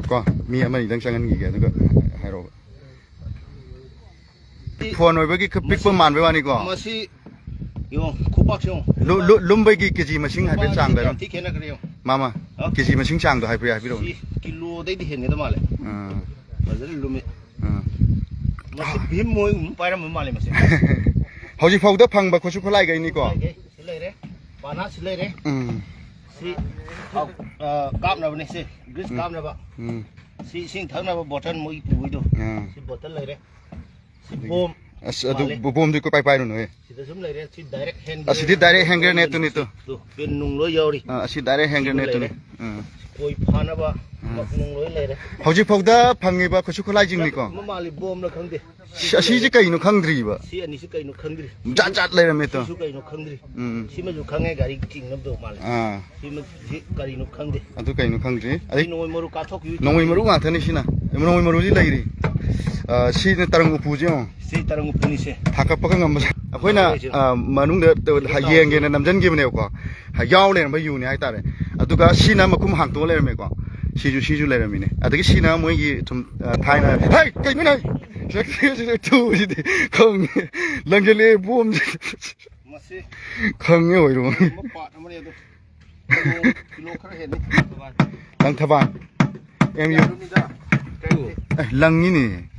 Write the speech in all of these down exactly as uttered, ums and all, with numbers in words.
ꯀꯣ, ꯃꯤ ꯑꯃꯅꯤꯗꯪ ꯆꯪꯍꯟꯈꯤꯒꯦ, ꯑꯗꯨꯒ ꯍꯥꯏꯔꯛꯑꯣ꯫ ꯐꯣꯟ ꯑꯣꯏꯕꯒꯤ ꯈꯔ ꯄꯤꯛꯄ ꯃꯁꯤ ꯃꯥꯟꯕꯩ ꯋꯥꯅꯤꯀꯣ꯫ ꯃꯁꯤ ꯌꯦꯡꯉꯣ, ꯈꯨꯄꯥꯛꯁꯦ ꯌꯦꯡꯉꯣ꯫ ꯂꯨ-, ꯂꯨ-, ꯂꯨꯝꯕꯒꯤ ꯀꯦꯖꯤ ꯃꯁꯤꯡ ꯍꯥꯏꯐꯦꯠ ꯈꯨꯄꯥꯛꯁꯦ ꯆꯥꯡꯗ ꯌꯥꯝ ꯍꯥꯏꯔꯣ꯫ ꯊꯤ ꯈꯦꯠꯅꯈ꯭ꯔꯦ ꯌꯦꯡꯉꯣ꯫ ꯃꯥꯃ, ꯑ? ꯀꯦꯖꯤ ꯃꯁꯤꯡ ꯆꯥꯡꯗꯣ ꯍꯥꯏꯐꯦꯠ ꯍꯥꯏꯕꯤꯔꯛꯎꯅꯦ꯫ ꯁꯤ ꯀꯤꯂꯣꯗꯩꯗꯤ ꯍꯦꯟꯒꯗ ꯃꯥꯜꯂꯦ꯫ ꯑꯥ꯫ ꯐꯖꯅ ꯂꯨꯝꯃꯤ꯫ ꯑꯥ꯫ ꯃꯁꯤ ꯚꯤꯝ ꯍꯣꯏ ꯑꯃ ꯄꯥꯏꯔꯝꯕ ꯃꯥꯜꯂꯦ ꯃꯁꯦ꯫ ꯍꯧꯖꯤꯛ ꯐꯥꯎꯗ ꯐꯪꯕ ꯈꯨꯠꯁꯨ ꯈꯨꯠꯂꯥꯏꯈꯩꯅꯤꯀꯣ꯫ ꯁꯤ ꯂꯩꯔꯦ, ꯄꯥꯅꯥ ꯁꯤ ꯂꯩꯔꯦ꯫ ꯎꯝ꯫ ꯁꯤ, ꯑ, ꯑ, ꯀꯥꯞꯅꯕꯅꯦ ꯁꯤ, ꯒ꯭ꯔꯤꯁ ꯎꯝ꯫ ꯀꯥꯞꯅꯕ꯫ ꯎꯝ꯫ ꯁꯤ ꯏꯁꯤꯡ ꯊꯛꯅꯕ ꯕꯣꯇꯜ ꯃꯣꯏꯒꯤ ꯄꯨꯕꯩꯗꯣ꯫ ꯑꯥ꯫ ꯁꯤ ꯕꯣꯇꯜ ꯂꯩꯔꯦ꯫ ꯁꯤ ꯕꯣꯝ ꯑꯁ, ꯑꯗꯨ ꯃꯥꯜꯂꯦ꯫ ꯕꯣꯝꯗꯤ ꯀꯣꯏꯄꯥꯏ ꯄꯥꯏꯔꯨꯅꯨꯍꯦ꯫ ꯁꯤꯗ ꯁꯨꯝ ꯂꯩꯔꯦ꯫ ꯁꯤ ꯗꯥꯏꯔꯦꯛ ꯍꯦꯟ ꯑꯁꯤꯗꯤ ꯒ꯭ꯔꯦꯅꯦꯗ꯫ ꯗꯥꯏꯔꯦꯛ ꯍꯦꯟ ꯒ꯭ꯔꯦꯅꯦꯗꯇꯨꯅꯤ ꯇꯨ꯫ ꯇꯨ, ꯄꯤꯟ ꯅꯨꯡ ꯂꯣꯏ ꯌꯥꯎꯔꯤ꯫ ꯑꯥ, ꯑꯁꯤ ꯗꯥꯏꯔꯦꯛ ꯍꯦꯟ ꯁꯤꯁꯨ ꯒ꯭ꯔꯦꯅꯦꯗꯇꯨꯅꯤ꯫ ꯂꯩꯔꯦ꯫ ꯎꯝ꯫ ꯀꯣꯏ ꯐꯥꯅꯕ ꯑꯥ꯫ ꯃꯛ ꯅꯨꯡ ꯂꯣꯏ ꯂꯩꯔꯦ꯫ ꯍꯧꯖꯤꯛ ꯐꯥꯎꯗ ꯐꯪꯉꯤꯕ ꯈꯨꯠꯁꯨ ꯈꯨꯠꯂꯥꯏꯁꯤꯡꯅꯤꯀꯣ꯫ ꯑꯃ ꯃꯥꯜꯂꯤ, ꯕꯣꯝꯂ ꯈꯪꯗꯦ꯫ ꯁꯤ, ꯑꯁꯤꯁꯦ ꯀꯩꯅꯣ ꯈꯪꯗ꯭ꯔꯤꯕ꯫ ꯁꯤ ꯑꯅꯤꯁꯤ ꯀꯩꯅꯣ ꯈꯪꯗ꯭ꯔꯤ꯫ ꯖꯥꯠ ꯖꯥꯠ ꯂꯩꯔꯝꯃꯦ ꯇꯣ꯫ ꯁꯤꯁꯨ ꯀꯩꯅꯣ ꯈꯪꯗ꯭ꯔꯤ꯫ ꯎꯝ꯫ ꯁꯤꯃꯁꯨ ꯈꯪꯉꯦ, ꯒꯥꯔꯤ ꯆꯤꯡꯅꯕꯗꯣ ꯃꯥꯜꯂꯦ꯫ ꯑꯥ꯫ ꯁꯤꯃ, ꯁꯤ ꯀꯔꯤꯅꯣ ꯈꯪꯗꯦ꯫ ꯑꯗꯨ ꯀꯩꯅꯣ ꯈꯪꯗ꯭ꯔꯤ꯫ ꯁꯤ ꯑꯗꯩ ꯅꯣꯡꯃꯩ ꯃꯔꯨ ꯀꯥꯞꯊꯣꯛꯈꯤꯕ ꯅꯣꯡꯃꯩ ꯃꯔꯨ ꯉꯥꯛꯇꯅꯤ ꯁꯤꯅ꯫ ꯅꯣꯡꯃꯩ ꯃꯔꯨꯁꯤ ꯂꯩꯔꯤ꯫ ꯑꯥ, ꯁꯤꯅ ꯇꯔꯪ ꯎꯄꯨꯁꯦ ꯌꯦꯡꯉꯣ꯫ ꯁꯤ ꯇꯔꯪ ꯎꯄꯨꯅꯤ ꯁꯦ꯫ ꯊꯥꯡꯀꯠꯄꯒ ꯉꯝꯕꯁꯦ꯫ ꯑꯩꯈꯣꯏꯅ, ꯇꯧꯔꯤꯁꯦ꯫ ꯑꯥ, ꯃꯅꯨꯡꯗ ꯇꯧ-, ꯁꯤ ꯇꯧꯔꯤꯁꯦ꯫ ꯌꯦꯡꯒꯦꯅ ꯅꯝꯁꯤꯟꯈꯤꯕꯅꯦꯕꯀꯣ꯫ ꯌꯥꯎ ꯂꯩꯔꯝꯕ ꯌꯨꯅꯤ ꯍꯥꯏꯇꯥꯔꯦ꯫ ꯑꯗꯨꯒ ꯁꯤꯅ ꯃꯈꯨꯝ ꯍꯥꯡꯇꯣꯛꯑ ꯂꯩꯔꯝꯃꯦꯀꯣ꯫ ꯁꯤꯁꯨ, ꯁꯤꯁꯨ ꯂꯩꯔꯝꯃꯤꯅꯦ꯫ ꯑꯗꯒꯤ ꯁꯤꯅ ꯃꯣꯏꯒꯤ ꯁꯨꯝ, ꯑꯥ, ꯊꯥꯏꯅ, ꯍꯩ! ꯀꯩꯅꯣꯅꯦ? ꯊꯨꯁꯤꯗꯤ ꯈꯪꯉꯦ꯫ ꯂꯪꯁꯤꯜꯂꯛꯑꯦ ꯕꯣꯝꯁꯦ꯫ ꯃꯁꯤ ꯈꯪꯉꯦ ꯑꯣꯏꯔꯣ꯫ ꯀꯔꯤꯒꯨꯝꯕ ꯄꯥꯠ ꯑꯃꯅꯤ ꯑꯗꯣ꯫ ꯀꯤꯂꯣ, ꯀꯤꯂꯣ ꯈꯔ ꯍꯦꯟꯅꯤ꯫ ꯂꯪꯊꯕꯥꯜ꯫ M U. ꯌꯥꯔꯨꯅꯤꯗ꯫ ꯑꯦ, ꯂꯪꯉꯤꯅꯦ꯫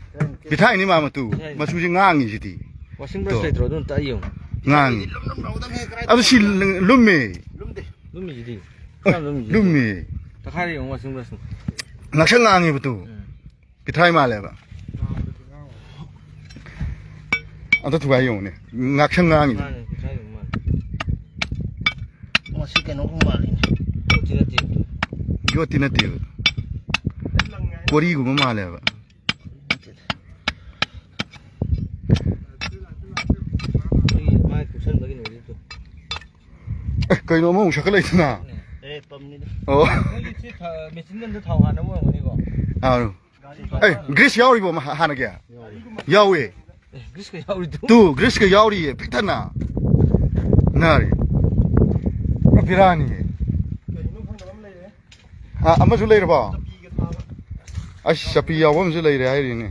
ꯄꯤꯊꯥꯏꯅꯤ ꯃꯥ ꯃꯇꯨ꯫ ꯄꯤꯊꯥꯏꯅꯤ꯫ ꯃꯆꯨꯁꯤ ꯉꯥꯡꯉꯤ ꯁꯤꯗꯤ꯫ Washing brush ꯇꯣ꯫ ꯂꯩꯇ꯭ꯔꯣ? ꯑꯗꯨ ꯑꯝꯇ ꯑꯩ ꯌꯦꯡꯉꯨ꯫ ꯉꯥꯡꯉꯤ꯫ ꯂꯨꯝ ꯂꯨꯝ ꯂꯥꯎꯗꯕꯅꯦ, ꯀꯗꯥꯏ ꯑꯗꯨ ꯁꯤ ꯂꯪ-, ꯂꯨꯝꯃꯦ꯫ ꯂꯨꯝꯗꯦ꯫ ꯂꯨꯝꯃꯤꯁꯤꯗꯤ꯫ ꯑꯦ, ꯀꯌꯥꯝ ꯂꯨꯝꯃꯤꯁꯤꯗꯤ? ꯂꯨꯝꯃꯦ꯫ ꯇꯛꯈꯥꯏꯔ ꯌꯦꯡꯉꯨ washing brush ꯅ꯫ ꯉꯛꯁꯪ ꯉꯥꯡꯉꯤꯕ ꯇꯨ꯫ ꯎꯝ꯫ ꯄꯤꯊ꯭ꯔꯥꯏ ꯃꯥꯜꯂꯦꯕ꯫ ꯑꯝꯇ ꯊꯨꯒꯥꯏ ꯌꯦꯡꯉꯨꯅꯦ꯫ ꯉꯥꯛꯁꯪ ꯉꯥꯡꯉꯤꯁꯦ꯫ ꯃꯥꯅꯦ, ꯄꯤꯊ꯭ꯔꯥꯏꯒꯨꯝꯕ ꯃꯥꯜꯂꯦ꯫ ꯃꯁꯤ ꯀꯩꯅꯣꯒꯨꯝꯕ ꯃꯥꯜꯂꯤꯅꯦ꯫ ꯌꯣꯠꯇꯤ ꯅꯠꯇꯦ꯫ ꯌꯣꯠꯇꯤ ꯅꯠꯇꯦꯕ꯫ ꯀꯣꯔꯤꯒꯨꯝꯕ ꯃꯥꯜꯂꯦꯕ꯫ ꯅꯠꯇꯦꯗ꯫ ꯑꯩꯈꯣꯏꯒꯤ ꯃꯥꯏ ꯀꯨꯞꯁꯟꯕꯒꯤꯅꯦ ꯍꯧꯖꯤꯛꯇꯣ꯫ ꯑꯦ, ꯀꯩꯅꯣ ꯑꯃꯃꯨꯛ ꯁꯛꯀꯠꯂꯛꯏꯗꯨꯅ? ꯑꯦ, ꯄꯝꯅꯤꯗ꯫ ꯑꯣ꯫ ꯑꯩꯈꯣꯏꯒꯤ ꯁꯤ ꯊ-, ꯃꯦꯆꯤꯟ ꯒꯟꯗ ꯊꯥꯎ ꯍꯥꯟꯅꯕ ꯑꯣꯏꯔꯝꯒꯅꯤꯀꯣ? ꯑꯥ꯫ ꯑꯦ, grease ꯌꯥꯎꯔꯤꯕꯣ ꯃꯍꯥ-, ꯍꯥꯟꯅꯒꯤ? ꯌꯥꯎꯋꯦ꯫ ꯑꯦ, grease ꯀ ꯌꯥꯎꯔꯤꯗꯨ? ꯇꯨ, grease ꯀ ꯌꯥꯎꯔꯤꯌꯦ, ꯄꯤꯛ ꯊꯟꯅ꯫ ꯅꯥꯔꯤ꯫ ꯄꯨꯔꯥ ꯕꯦꯔꯥꯅꯤꯌꯦ꯫ ꯑꯥ, ꯑꯃꯁꯨ ꯂꯩꯔꯕꯣ? ꯆꯞꯄꯤꯒ ꯊꯥꯕ꯫ ꯑꯁ, ꯆꯞꯄꯤ ꯌꯥꯎꯕ ꯑꯃꯁꯨ ꯂꯩꯔꯦ ꯍꯥꯏꯔꯤꯅꯦ꯫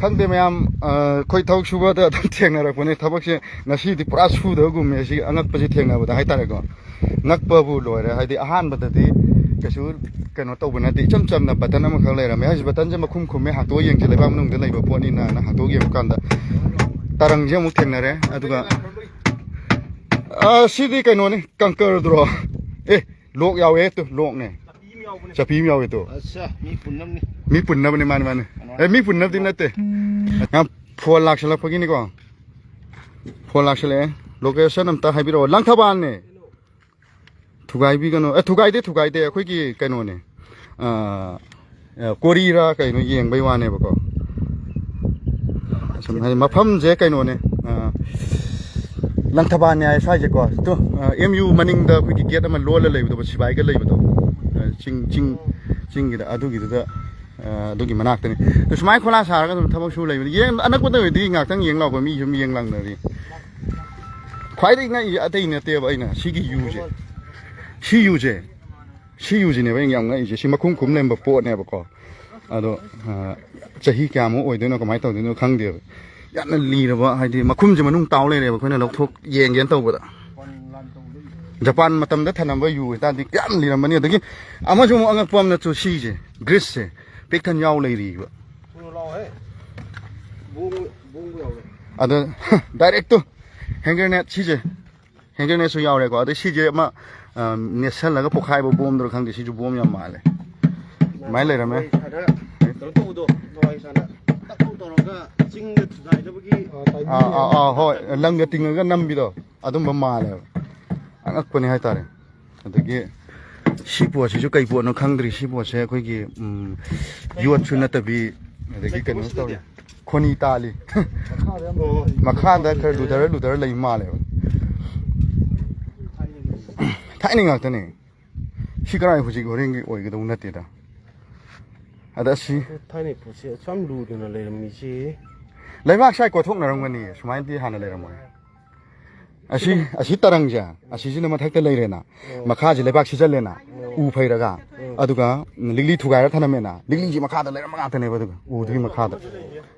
ꯈꯪꯗꯦ ꯃꯌꯥꯝ, ꯑ, ꯑꯩꯈꯣꯏ ꯊꯕꯛ ꯁꯨꯕꯗ ꯑꯗꯨꯝ ꯊꯦꯡꯅꯔꯛꯄꯅꯦ꯫ ꯊꯕꯛꯁꯦ ꯉꯁꯤꯗꯤ ꯄꯨꯔꯥ ꯁꯨꯗꯕꯒꯨꯝꯃꯦ, ꯁꯤ ꯑꯉꯛꯄꯁꯦ ꯊꯦꯡꯅꯕꯗ ꯍꯥꯏꯇꯥꯔꯦꯀꯣ꯫ ꯉꯛꯄꯕꯨ ꯂꯣꯏꯔꯦ꯫ ꯍꯥꯏꯗꯤ ꯑꯍꯥꯟꯕꯗꯗꯤ ꯀꯩꯁꯨ ꯀꯩꯅꯣ ꯇꯧꯕ ꯅꯠꯇꯦ, ꯏꯆꯝ ꯆꯝꯅ ꯕꯇꯟ ꯑꯃꯈꯛ ꯂꯩꯔꯝꯃꯦ꯫ ꯍꯥꯏꯁꯤ ꯕꯇꯟꯁꯦ ꯃꯈꯨꯝ ꯈꯨꯝꯃꯦ, ꯍꯥꯡꯇꯣꯛꯑ ꯌꯦꯡꯁꯦ, ꯂꯩꯕꯥꯛ ꯃꯅꯨꯡꯗ ꯂꯩꯕ ꯄꯣꯠꯅꯤꯅ ꯍꯥꯏꯅ ꯍꯥꯡꯇꯣꯛꯑ ꯌꯦꯡꯕ ꯀꯥꯟꯗ ꯇꯔꯪꯁꯦ ꯑꯃꯨꯛ ꯊꯦꯡꯅꯔꯦ꯫ ꯑꯗꯨꯒ, ꯑ, ꯁꯤꯗꯤ ꯀꯩꯅꯣꯅꯤ, ꯀꯪꯀꯔꯗꯨꯔꯣ? ꯑꯦ, ꯂꯣꯛ ꯌꯥꯎꯋꯦ, ꯇꯨ, ꯂꯣꯛꯅꯦ꯫ ꯆꯞꯄꯤ ꯑꯃ ꯌꯥꯎꯋꯦ, ꯇꯨ꯫ ꯑꯠꯆꯥ, ꯃꯤ ꯄꯨꯟꯅꯕꯅꯤ꯫ ꯃꯤ ꯄꯨꯟꯅꯕꯅꯤ, ꯃꯥꯅꯤ, ꯃꯥꯅꯤ꯫ ꯑꯦ, ꯃꯤ ꯄꯨꯟꯅꯕꯗꯤ ꯅꯠꯇꯦ꯫ ꯌꯥꯝ ꯐꯣꯟ ꯂꯥꯛꯁꯜꯂꯛꯄꯒꯤꯅꯤꯀꯣ꯫ ꯐꯣꯟ ꯂꯥꯛꯁꯜꯂꯛꯑꯦ꯫ ꯂꯣꯀꯦꯁꯟ ꯑꯝꯇ ꯍꯥꯏꯕꯤꯔꯛꯑꯣ꯫ ꯂꯪꯊꯕꯥꯜꯅꯦ꯫ ꯊꯨꯒꯥꯏꯕꯤꯒꯅꯨ꯫ ꯑꯦ, ꯊꯨꯒꯥꯏꯗꯦ, ꯊꯨꯒꯥꯏꯗꯦ꯫ ꯑꯩꯈꯣꯏꯒꯤ ꯀꯩꯅꯣꯅꯦ꯫ ꯑ, ꯑ, ꯀꯣꯔꯤꯔꯥ ꯀꯩꯅꯣ ꯌꯦꯡꯕꯩ ꯋꯥꯅꯦꯕꯀꯣ꯫ ꯁꯨꯝ ꯍꯥꯏꯗꯤ ꯃꯐꯝꯁꯦ ꯀꯩꯅꯣꯅꯦ꯫ ꯑ, ꯂꯪꯊꯕꯥꯜꯅꯦ ꯍꯥꯏ ꯁ꯭ꯋꯥꯏꯁꯦꯀꯣ꯫ ꯇꯨ, ꯑ, ꯑꯦꯝ ꯌꯨ ꯃꯅꯤꯡꯗ ꯑꯩꯈꯣꯏꯒꯤ ꯒꯦꯠ ꯑꯃ ꯂꯣꯜꯂ ꯂꯩꯕꯗꯣ, ꯁꯤꯕꯥꯏꯒ ꯂꯩꯕꯗꯣ꯫ ꯑ, ꯆꯤꯡ, ꯆꯤꯡ, ꯆꯤꯡꯒꯤꯗ ꯑꯗꯨꯒꯤꯗꯨꯗ, ꯑ, ꯑꯗꯨꯒꯤ ꯃꯅꯥꯛꯇꯅꯤ꯫ ꯑꯗꯨ ꯁꯨꯃꯥꯏꯅ ꯈꯣꯂꯥ ꯁꯥꯔꯒ ꯑꯗꯨꯝ ꯊꯕꯛ ꯁꯨ ꯂꯩꯕꯅꯤ꯫ ꯌꯦꯡ-, ꯑꯅꯛꯄꯗ ꯑꯣꯏꯔꯗꯤ ꯉꯥꯛꯇꯪ ꯌꯦꯡ ꯂꯥꯎꯕ ꯃꯤ ꯁꯨꯝ ꯌꯦꯡ ꯂꯥꯡꯅꯔꯤ꯫ ꯈ꯭ꯋꯥꯏꯗꯒꯤ ꯉꯛꯏꯁꯦ ꯑꯇꯩ ꯅꯠꯇꯦꯕ, ꯑꯩꯅ ꯁꯤꯒꯤ ꯌꯨꯁꯦ, ꯁꯤ ꯌꯨꯁꯦ, ꯁꯤ ꯌꯨꯁꯤꯅꯦꯕ ꯑꯩꯅ ꯌꯥꯝ ꯉꯛꯏꯁꯦ꯫ ꯁꯤ ꯃꯈꯨꯝ ꯈꯨꯝ ꯂꯩꯔꯝꯕ ꯄꯣꯠꯅꯦꯕꯀꯣ꯫ ꯑꯗꯣ, ꯑ, ꯆꯍꯤ ꯀꯌꯥꯃꯨꯛ ꯑꯣꯏꯗꯣꯏꯅꯣ, ꯀꯃꯥꯏꯅ ꯇꯧꯗꯣꯏꯅꯣ ꯈꯪꯗꯦꯕ꯫ ꯌꯥꯝꯅ ꯂꯤꯔꯕ, ꯍꯥꯏꯗꯤ ꯃꯈꯨꯝꯁꯦ ꯃꯅꯨꯡ ꯇꯥꯎ ꯂꯩꯔꯦꯕ, ꯑꯩꯈꯣꯏꯅ ꯂꯧꯊꯣꯛ ꯌꯦꯡꯒꯦꯅ ꯇꯧꯕꯗ꯫ ꯖꯄꯥꯟ ꯃꯇꯝꯗ ꯊꯅꯝꯕ ꯌꯨ ꯑꯣꯏꯇꯥꯔꯗꯤ ꯌꯥꯝ ꯂꯤꯔꯝꯕꯅꯤ꯫ ꯑꯗꯒꯤ ꯑꯃꯁꯨ ꯑꯃꯨꯛ ꯑꯉꯛꯄ ꯑꯃꯅꯁꯨ ꯁꯤꯁꯦ, ꯒ꯭ꯔꯤꯁꯁꯦ ꯄꯤꯛ ꯊꯟ ꯌꯥꯎ ꯂꯩꯔꯤꯕ꯫ ꯊꯨꯅ ꯂꯥꯛꯑꯣꯍꯦ꯫ ꯕꯣꯝ, ꯕꯣꯝꯕꯨ ꯌꯥꯎꯔꯦ꯫ ꯑꯗ ꯗꯥꯏꯔꯦꯛꯇꯨ ꯍꯦꯟ ꯒ꯭ꯔꯦꯅꯦꯠ ꯁꯤꯁꯦ, ꯍꯦꯟ ꯒ꯭ꯔꯦꯅꯦꯠꯁꯨ ꯌꯥꯎꯔꯦꯀꯣ꯫ ꯑꯗꯩ ꯁꯤꯁꯦ ꯑꯃ, ꯑ, ꯅꯦꯠꯁꯜꯂꯒ ꯄꯣꯛꯈꯥꯏꯕ ꯕꯣꯝꯗꯨꯔ ꯈꯪꯗꯦ, ꯁꯤꯁꯨ ꯕꯣꯝ ꯌꯥꯝ ꯃꯥꯜꯂꯦ꯫ ꯑꯗꯨꯃꯥꯏꯅ ꯂꯩꯔꯝꯃꯦ꯫ ꯅꯍꯥꯟꯋꯥꯏ ꯁꯥꯟꯅ-, ꯀꯩꯅꯣ ꯇꯧꯕꯗꯣ, ꯅꯍꯥꯟꯋꯥꯏ ꯁꯥꯟꯅ ꯇꯛ ꯇꯧ ꯇꯧꯔꯒ ꯆꯤꯡꯗ ꯊꯨꯒꯥꯏꯅꯕꯒꯤ ꯑꯥ, ꯑꯥ, ꯑꯥ, ꯍꯣꯏ, ꯂꯪꯒ ꯇꯤꯡꯉꯒ ꯅꯝꯕꯤꯗꯣ ꯑꯗꯨꯝꯕ ꯃꯥꯜꯂꯦꯕ꯫ ꯑꯉꯛꯄꯅꯤ ꯍꯥꯏꯇꯥꯔꯦ꯫ ꯑꯗꯒꯤ ꯁꯤ ꯄꯣꯠꯁꯤꯁꯨ ꯀꯩ ꯄꯣꯠꯅꯣ ꯈꯪꯗ꯭ꯔꯤ꯫ ꯁꯤ ꯄꯣꯠꯁꯦ ꯑꯩꯈꯣꯏꯒꯤ, ꯎꯝ, ꯌꯣꯠꯁꯨ ꯅꯠꯇꯕꯤ, ꯑꯗꯒꯤ ꯀꯩꯅꯣꯁꯨ ꯇꯧꯔꯤ, ꯈꯣꯅꯤ ꯇꯥꯜꯂꯤ꯫ ꯃꯈꯥꯗ ꯈꯔ ꯂꯨꯊꯔ ꯂꯨꯊꯔ ꯂꯩ ꯃꯥꯜꯂꯦꯕ꯫ ꯊꯥꯏꯅ ꯉꯥꯛꯇꯅꯦ꯫ ꯁꯤ ꯀꯔꯥꯏ ꯍꯧꯖꯤꯛ ꯍꯣꯔꯦꯟꯒꯤ ꯑꯣꯏꯒꯗꯧ ꯅꯠꯇꯦꯗ꯫ ꯑꯗ ꯁꯤ ꯑꯗꯨ ꯊꯥꯏꯅꯩ ꯄꯣꯠꯁꯦ ꯑꯁꯨꯛ ꯌꯥꯝ ꯂꯨꯗꯅ ꯂꯩꯔꯝꯃꯤꯁꯤ꯫ ꯂꯩꯕꯥꯛ ꯁ꯭ꯋꯥꯏ ꯀꯣꯊꯣꯛꯅꯔꯝꯒꯅꯤ, ꯁꯨꯃꯥꯏꯅꯗꯤ ꯍꯥꯟꯅ ꯂꯩꯔꯝꯃꯣꯏ꯫ ꯑꯁꯤ ꯑꯁꯤ ꯇꯔꯪꯁꯦ, ꯑꯁꯤꯁꯤꯅ ꯃꯊꯛꯇ ꯂꯩꯔꯦꯅ, ꯃꯈꯥꯁꯤ ꯂꯩꯕꯥꯛ ꯁꯤꯖꯜꯂꯦꯅ, ꯎ ꯐꯩꯔꯒ, ꯑꯗꯨꯒ ꯂꯤꯛꯂꯤ ꯊꯨꯒꯥꯏꯔ ꯊꯅꯝꯃꯦꯅ, ꯂꯤꯛꯂꯤꯁꯤ ꯃꯈꯥꯗ ꯂꯩꯔꯝꯕ ꯉꯥꯛꯇꯅꯦꯕ꯫ ꯑꯗꯨꯒ ꯎꯗꯨꯒꯤ ꯃꯈꯥꯗ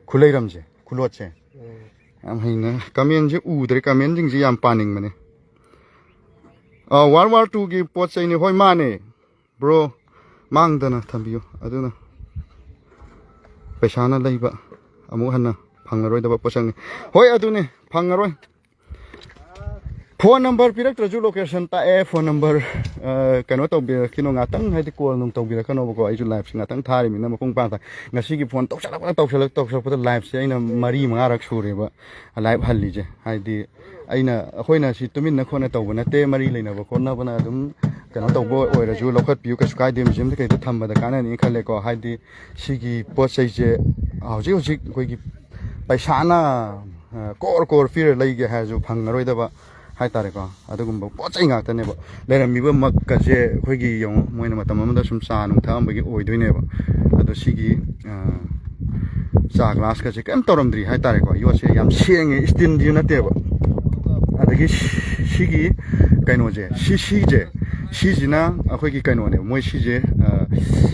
ꯈꯨꯂꯩꯔꯝꯁꯦ, ꯈꯨꯂꯣꯠꯁꯦ꯫ ꯌꯥꯝ ꯍꯩꯅ ꯀꯃꯦꯟꯁꯦ ꯎꯗ꯭ꯔꯦ, ꯀꯃꯦꯟꯁꯤꯡꯁꯦ ꯌꯥꯝ ꯄꯥꯅꯤꯡꯕꯅꯦ꯫ ꯑ, ꯋꯥꯔꯜ ꯋꯥꯔ ꯇꯨꯒꯤ ꯄꯣꯠ ꯆꯩꯅꯤ꯫ ꯍꯣꯏ, ꯃꯥꯅꯦ ꯕ꯭ꯔꯣ, ꯃꯥꯡꯗꯅ ꯊꯝꯕꯤꯌꯨ꯫ ꯑꯗꯨꯅ ꯄꯩꯁꯥꯅ ꯂꯩꯕ ꯑꯃꯨꯛ ꯍꯟꯅ ꯐꯪꯉꯔꯣꯏꯗꯕ ꯄꯣꯠꯁꯛꯅꯤ꯫ ꯍꯣꯏ, ꯑꯗꯨꯅꯦ, ꯐꯪꯉꯔꯣꯏ꯫ ꯐꯣꯟ ꯅꯝꯕꯔ ꯄꯤꯔꯛꯇ꯭ꯔꯁꯨ ꯂꯣꯀꯦꯁꯟ ꯇꯥꯛꯑꯦ꯫ ꯐꯣꯟ ꯅꯝꯕꯔ, ꯑ, ꯀꯩꯅꯣ ꯇꯧꯕꯤꯔꯛꯈꯤꯅꯣ, ꯉꯥꯛꯇꯪ, ꯍꯥꯏꯗꯤ, ꯀꯣꯜ ꯅꯨꯡ ꯇꯧꯕꯤꯔꯛꯀꯅꯣꯕꯀꯣ꯫ ꯑꯩꯁꯨ ꯂꯥꯏꯐꯁꯦ ꯉꯥꯛꯇꯪ ꯊꯥꯔꯤꯃꯤꯅ ꯃꯄꯨꯡ ꯐꯥꯅ ꯊꯥ-, ꯉꯁꯤꯒꯤ ꯐꯣꯟ ꯇꯧꯁꯜꯂꯛꯄꯅ ꯇꯧꯁꯜꯂꯛ ꯇꯧꯁꯜꯂꯛꯄꯗ ꯂꯥꯏꯐꯁꯦ ꯑꯩꯅ ꯃꯔꯤ ꯃꯉꯥꯔꯛ ꯁꯨꯔꯦꯕ ꯂꯥꯏꯐ ꯍꯜꯂꯤꯁꯦ꯫ ꯍꯥꯏꯗꯤ ꯑꯩꯅ, ꯑꯩꯈꯣꯏꯅ ꯁꯤ ꯇꯨꯃꯤꯟꯅ ꯈꯣꯠꯅ ꯇꯧꯕ ꯅꯠꯇꯦ, ꯃꯔꯤ ꯂꯩꯅꯕ ꯈꯣꯠꯅꯕꯅ ꯑꯗꯨꯝ ꯀꯩꯅꯣ ꯇꯧꯕ ꯑꯣꯏꯔꯁꯨ ꯂꯧꯈꯠꯄꯤꯌꯨ, ꯀꯩꯁꯨ ꯀꯥꯏꯗꯦ꯫ ꯃ꯭ꯌꯨꯖꯤꯌꯝꯗ ꯀꯩꯗ ꯊꯝꯕꯗ ꯀꯥꯟꯅꯅꯤ ꯈꯜꯂꯦꯀꯣ꯫ ꯍꯥꯏꯗꯤ ꯁꯤꯒꯤ ꯄꯣꯠ ꯆꯩꯁꯦ ꯍꯧꯖꯤꯛ ꯍꯧꯖꯤꯛ ꯑꯩꯈꯣꯏꯒꯤ ꯄꯩꯁꯥꯅ, ꯑ, ꯀꯣꯔ ꯀꯣꯔ ꯄꯤꯔ ꯂꯩꯒꯦ ꯍꯥꯏꯔꯁꯨ ꯐꯪꯉꯔꯣꯏꯗꯕ ꯍꯥꯏꯇꯥꯔꯦꯀꯣ꯫ ꯑꯗꯨꯒꯨꯝꯕ ꯄꯣꯠ ꯆꯩ ꯉꯥꯛꯇꯅꯦꯕ꯫ ꯂꯩꯔꯝꯃꯤꯕ ꯃꯛꯀꯁꯦ ꯑꯩꯈꯣꯏꯒꯤ, ꯌꯦꯡꯉꯨ, ꯃꯣꯏꯅ ꯃꯇꯝ ꯑꯃꯗ ꯁꯨꯝ ꯆꯥ ꯅꯨꯡ ꯊꯛꯑꯝꯕꯒꯤ ꯑꯣꯏꯗꯣꯏꯅꯦꯕ꯫ ꯑꯗꯣ ꯁꯤꯒꯤ, ꯑ, ꯆꯥ ꯒ꯭ꯂꯥꯁꯀꯁꯦ ꯀꯩꯝ ꯇꯧꯔꯝꯗ꯭ꯔꯤ ꯍꯥꯏꯇꯥꯔꯦꯀꯣ꯫ ꯌꯣꯠꯁꯦ ꯌꯥꯝ ꯁꯦꯡꯉꯦ, ꯁ꯭ꯇꯤꯜꯁꯨ ꯅꯠꯇꯦꯕ꯫ ꯑꯗꯒꯤ ꯁꯤ-, ꯁꯤꯒꯤ ꯀꯩꯅꯣꯁꯦ, ꯁꯤ, ꯁꯤꯁꯦ, ꯁꯤꯁꯤꯅ ꯑꯩꯈꯣꯏꯒꯤ ꯀꯩꯅꯣꯅꯦꯕ, ꯃꯣꯏ ꯁꯤꯁꯦ, ꯑ,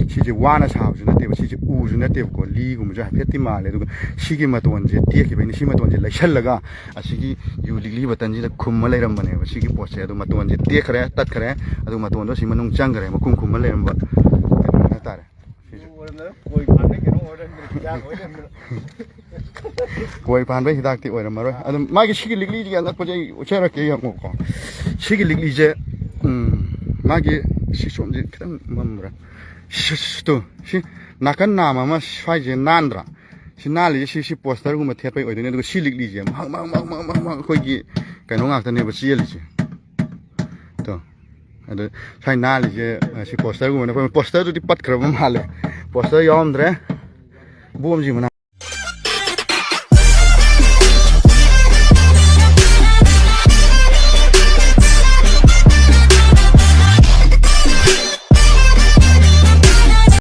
ꯁꯤꯁꯦ ꯋꯥꯅ ꯁꯥꯕꯁꯨ ꯅꯠꯇꯦꯕ, ꯁꯤꯁꯦ ꯎꯁꯨ ꯅꯠꯇꯦꯕꯀꯣ, ꯂꯤꯒꯨꯝꯕꯁꯨ ꯍꯥꯏꯐꯦꯠꯇꯤ ꯃꯥꯜꯂꯦ꯫ ꯑꯗꯨꯒ ꯁꯤꯒꯤ ꯃꯇꯣꯟꯁꯦ ꯇꯦꯛꯈꯤꯕꯩꯅꯦ꯫ ꯁꯤ ꯃꯇꯣꯟꯁꯦ ꯂꯩꯁꯜꯂꯒ ꯑꯁꯤꯒꯤ ꯌꯨ ꯂꯤꯛꯂꯤ ꯕꯇꯟꯁꯤꯗ ꯈꯨꯝꯃ ꯂꯩꯔꯝꯕꯅꯦꯕ ꯁꯤꯒꯤ ꯄꯣꯠꯁꯦ꯫ ꯑꯗꯨ ꯃꯇꯣꯟꯁꯦ ꯇꯦꯛꯈ꯭ꯔꯦ, ꯇꯠꯈ꯭ꯔꯦ, ꯑꯗꯨ ꯃꯇꯣꯟꯗꯣ ꯁꯤ ꯃꯅꯨꯡ ꯆꯪꯈ꯭ꯔꯦ, ꯃꯈꯨꯝ ꯈꯨꯝꯃ ꯂꯩꯔꯝꯕ ꯍꯥꯏꯇꯥꯔꯦ꯫ ꯁꯤꯁꯨ ꯑꯣꯏꯔꯝꯗꯅ ꯀꯣꯏ ꯐꯥꯟꯕꯩ ꯀꯩꯅꯣ ꯑꯣꯏꯔꯝꯗꯅ ꯍꯤꯗꯥꯛ ꯑꯣꯏꯔꯝꯗꯅ꯫ ꯀꯣꯏ ꯐꯥꯟꯕꯩ ꯍꯤꯗꯥꯛꯇꯤ ꯑꯣꯏꯔꯝꯃꯔꯣꯏ꯫ ꯑꯗꯨꯝ ꯃꯥꯒꯤ ꯁꯤꯒꯤ ꯂꯤꯛꯂꯤꯁꯤꯒꯤ ꯑꯅꯛꯄꯁꯦ ꯑꯩ ꯎꯠꯆꯔꯛꯀꯦ, ꯌꯦꯡꯉꯨꯀꯣ꯫ ꯁꯤꯒꯤ ꯂꯤꯛꯂꯤꯁꯦ, ꯎꯝ, ꯃꯥꯒꯤ ꯁꯤ ꯁꯣꯝꯁꯦ ꯈꯤꯇꯪ ꯃꯝꯕ꯭ꯔꯥ? ꯁꯤ, ꯁꯤ, ꯇꯨ, ꯁꯤ ꯅꯥꯀꯟ ꯅꯥꯝ ꯑꯃ ꯁ꯭ꯋꯥꯏꯁꯦ ꯅꯥꯟꯗ꯭ꯔꯥ? ꯁꯤ ꯅꯥꯜꯂꯤꯁꯦ ꯁꯤ, ꯁꯤ ꯄꯣꯁꯇꯔꯒꯨꯝꯕ ꯊꯦꯠꯄꯩ ꯑꯣꯏꯗꯣꯏꯅꯦ꯫ ꯑꯗꯨꯒ ꯁꯤ ꯂꯤꯛꯂꯤꯁꯦ ꯃꯍꯛ, ꯃꯍꯛ, ꯃꯍꯛ, ꯃꯍꯛ, ꯃꯍꯛ, ꯃꯍꯛ ꯑꯩꯈꯣꯏꯒꯤ ꯀꯩꯅꯣ ꯉꯥꯛꯇꯅꯦꯕ ꯆꯦꯜꯂꯤꯁꯦ꯫ ꯇꯣ꯫ ꯑꯗꯣ ꯁ꯭ꯋꯥꯏ ꯅꯥꯜꯂꯤꯁꯦ, ꯑ, ꯁꯤ ꯄꯣꯁꯇꯔꯒꯨꯝꯕꯅꯦ꯫ ꯑꯩꯈꯣꯏ ꯄꯣꯁꯇꯔꯗꯨꯗꯤ ꯄꯠꯈ꯭ꯔꯕ ꯃꯥꯜꯂꯦ꯫ ꯄꯣꯁꯇꯔ ꯌꯥꯎꯔꯝꯗ꯭ꯔꯦ꯫ ꯕꯣꯝꯁꯤ